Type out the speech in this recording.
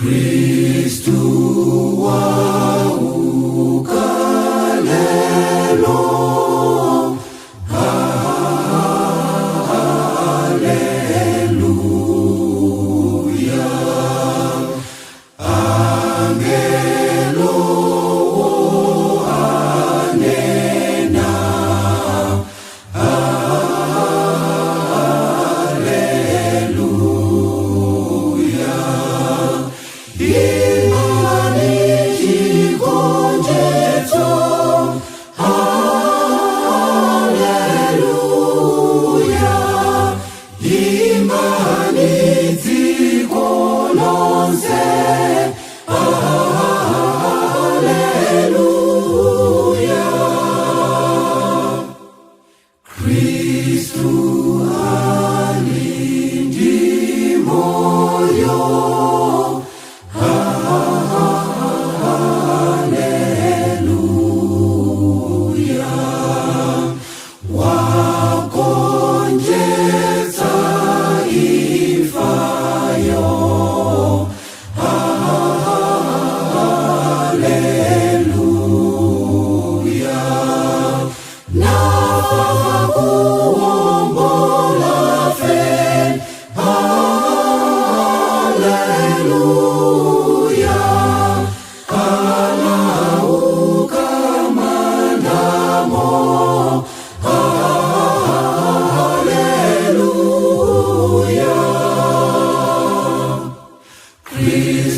Kristu wauka lelo. Haleluya. Angelo anena. Haleluya. Imani chigonjetso. Haleluya. Imani dziko lonse. Haleluya. Kristu ali ndi moyo. Haleluya. Wagonjetsa imfayo. Haleluya. Nafa kuwombola fe. Haleluya. Anauka mandamo. Haleluya. Kristu